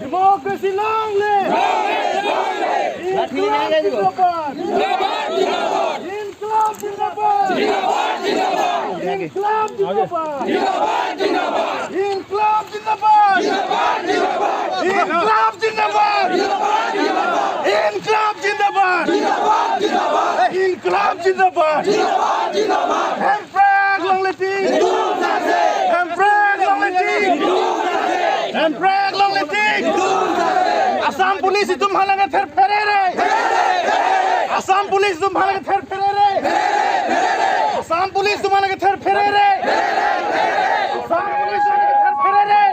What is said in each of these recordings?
Democracy long live! Inquilab Zindabad! Inquilab Zindabad! Inquilab Zindabad! Inquilab Zindabad! Inquilab Zindabad! Inquilab Zindabad! Emperor long live! Emperor long live! Emperor long live! Assam police तुम्हारे थेर फेरे रे, Assam police तुम्हारे थेर फेरे रे, Assam police तुम्हारे थेर फेरे रे, आसाम पुलिस तुम्हारे थेर फेरे रे।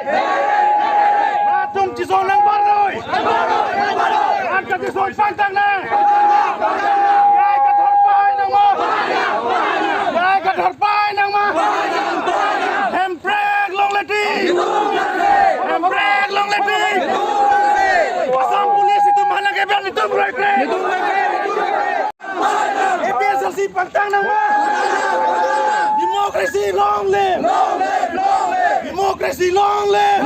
ना तुम चिसो नंग बारोय आंका चिसो पांतांग ना याय का थर पाय नंग मा, याय का थर पाय नंग मा। Emperor long live! Emperor long live! Assam police তোমালোকে নিতুম ৰৈক্ৰে APSLC pantang nama. Democracy long live! Democracy long live!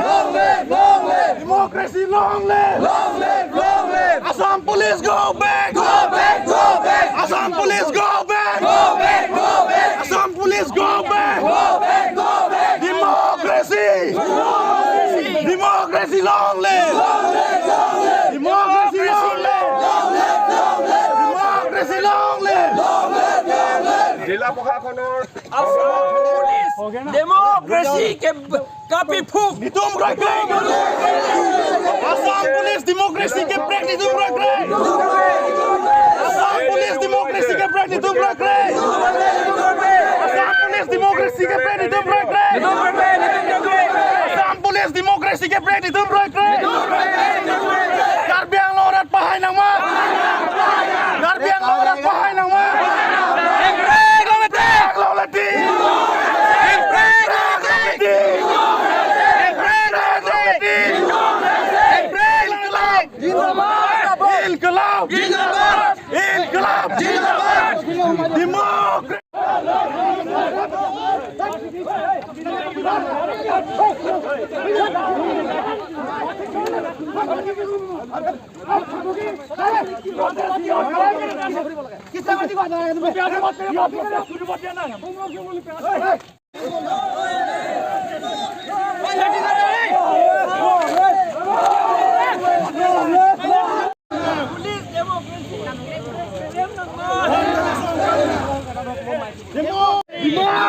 Democracy long live! Assam police go back! Go back! Go back! Assam police go back! Go back! Go back! Assam police go back! Go back! Go back! Democracy! Democracy long live! Democracy long live! Democracy long live! জিলা প্ৰশাসনৰ democracy के काफी फूक Nitum Roy. Assam police democracy के break Nitum Roy. Assam police democracy के break Nitum Roy. Assam police democracy के break Nitum Roy. Assam police democracy के break Nitum Roy. Karbi Anglong rat pahay nang ma. Karbi Anglong rat pahay nang ma. Long lati. Inquilab! Inquilab! Inquilab!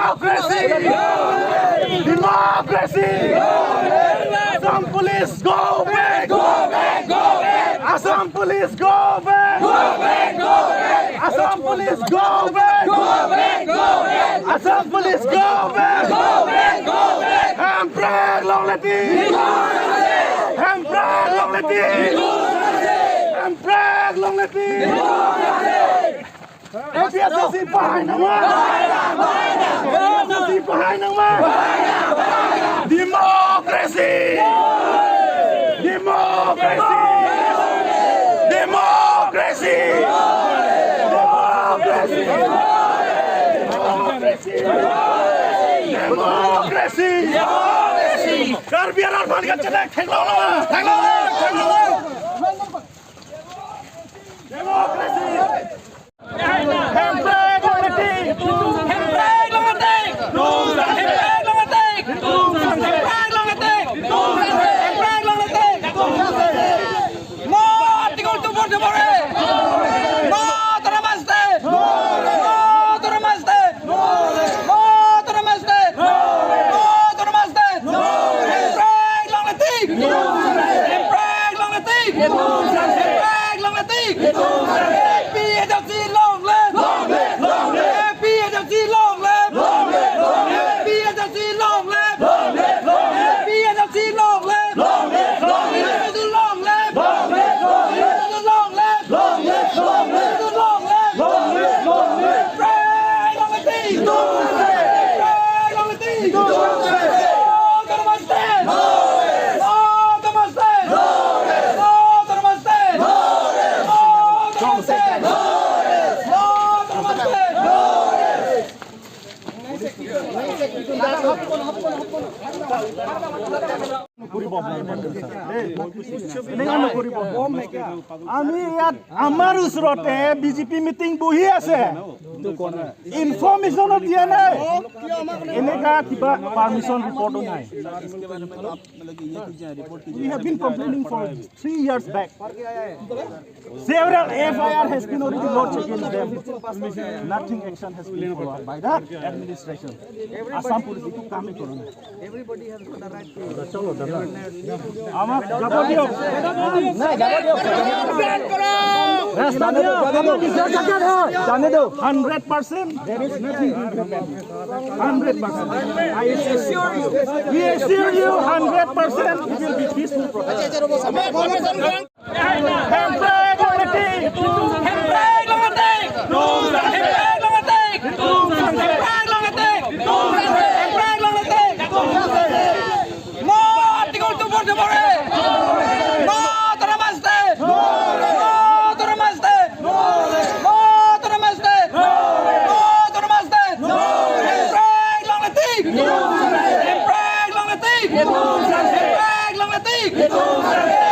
Democracy! Democracy! Democracy! Assam police go back! Go back! Go back! Assam police go back! Go back! Go back! Assam police go back! Go back! Go back! Assam police go back! Go back! Go back! Emperor long live! Emperor long live! Emperor long live! APSLC pahay nang ma! APSLC pahay nang ma! Democracy! Democracy! Democracy! Democracy! Democracy! Democracy! Karbi Anglong ভালকে চলে ঠেকলো না ঠেকলো ঠেকলো। Democracy! Emperor long live! No article 244. No to namaste. No to namaste. No to namaste. No to namaste. Emperor long live! Emperor long live! নকৰিব, এনেকুৱা নকৰিব। আমি ইয়াত আমাৰ ওচৰতে বিজেপি মিটিং বহি আছে, ইনফৰমেশ্যনো দিয়া নাই, এনেকা কিবা পাৰ্মিশ্যন ৰিপৰ্টো নাই। We have been complaining for 3 years back. Several FIR has been already lodged against them. Nothing action has been followed by the administration. Assam Police একো কামেই কৰা নাই। আমাক যাব দিয়ক। ৰাস্তা দিয়ক। জানে দিয়ক। 100% there is nothing will happen. 100%. I assure you. We assure you 100% it will be peaceful protest. Hemprek Langlatik! Hemprek Langlatik! Hemprek Langlatik! Hemprek Langlatik! Hemprek Langlatik! No Article 244! No autonomous state! No autonomous state! No autonomous state! No autonomous state! Hemprek Langlatik! Hemprek Langlatik! Hemprek Langlatik!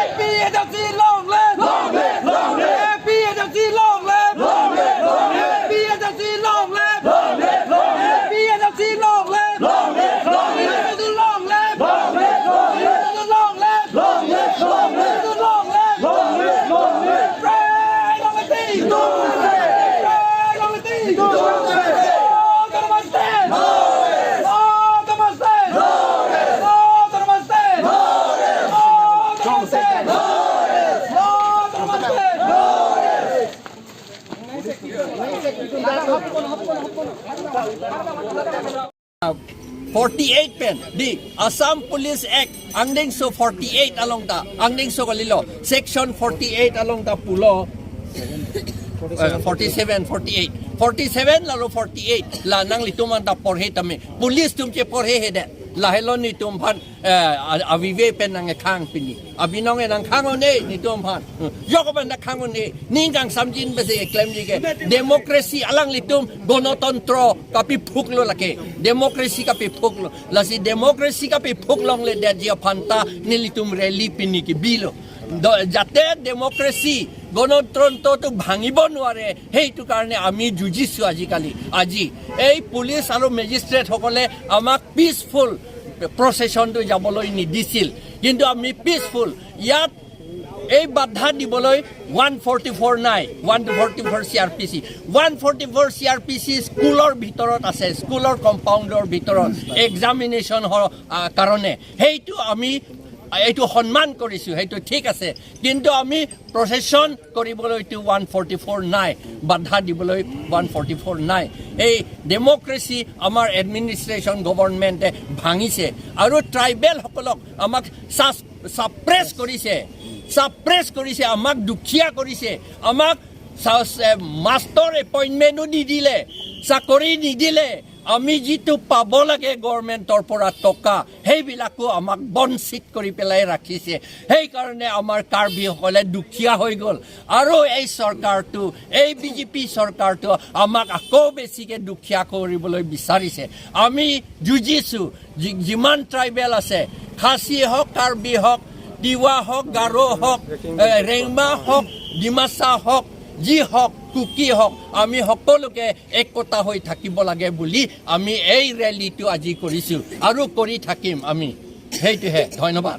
APNLC long live! Long live! Long live! APNLC long live! Long live! Long live! APNLC long live! Long live! Long live! APNLC long live! Long live! Long live! Long live! Long live! Long live! Long live! Long live! Long live! Long live! Long live! Long live! Hemprek Langlatik! Hemprek Langlatik! Autonomous state! Autonomous state! Autonomous state! Autonomous state! Autonomous state! 48 pen di Assam Police Act angding so 48 along ta angding so kalilo section 48 along ta pulo 47, 48, 47 lalo 48 la nang lituman ta porhe tami police tumche porhe hede la helon ni tum phan avive pen nang khang pini abinong nang khang one ni tum phan yokoban na khang one ningkang samjin bese claim ji ke democracy alang litum গণতন্ত্ৰ kapi phuklo lake democracy kapi phuklo lasi democracy kapi phuklong le de ji phanta ni litum rally pini ki bilo যাতে democracy গণতন্ত্ৰটো ভাঙিব নোৱাৰে, সেইটো কাৰণে আমি যুঁজিছোঁ। আজিকালি আজি এই পুলিচ আৰু মেজিষ্ট্ৰেটসকলে আমাক পিচফুল প্ৰচেছনটো যাবলৈ নিদিছিল, কিন্তু আমি পিচফুল ইয়াত এই বাধা দিবলৈ 144 নাই। 144 CrPC, 144 CrPC স্কুলৰ ভিতৰত আছে, স্কুলৰ কম্পাউণ্ডৰ ভিতৰত এক্সামিনেশ্যন কাৰণে। সেইটো আমি এইটো সন্মান কৰিছোঁ, সেইটো ঠিক আছে। কিন্তু আমি প্ৰচেছন কৰিবলৈতো 144 নাই, বাধা দিবলৈ 144 নাই। এই ডেম'ক্ৰেচি আমাৰ এডমিনিষ্ট্ৰেশ্যন গভৰ্ণমেণ্টে ভাঙিছে আৰু ট্ৰাইবেলসকলক আমাক ছাপ্ৰেছ কৰিছে, ছাপ্ৰেছ কৰিছে, আমাক দুখীয়া কৰিছে, আমাক মাষ্টৰ এপইণ্টমেণ্টো নিদিলে, চাকৰি নিদিলে। আমি যিটো পাব লাগে গভৰ্ণমেণ্টৰ পৰা টকা, সেইবিলাকো আমাক বঞ্চিত কৰি পেলাই ৰাখিছে। সেইকাৰণে আমাৰ কাৰ্বিসকলে দুখীয়া হৈ গ'ল আৰু এই চৰকাৰটো, এই বিজেপি চৰকাৰটো আমাক আকৌ বেছিকৈ দুখীয়া কৰিবলৈ বিচাৰিছে। আমি যুঁজিছোঁ। যিমান ট্ৰাইবেল আছে, খাচী হওক, কাৰ্বি হওক, তিৱা হওক, গাৰো হওক, ৰেংমা হওক, ডিমাচা হওক, যি হওক, কুকি হওক, আমি সকলোকে একতা হৈ থাকিব লাগে বুলি আমি এই ৰেলীটো আজি কৰিছোঁ আৰু কৰি থাকিম আমি। সেইটোহে, ধন্যবাদ।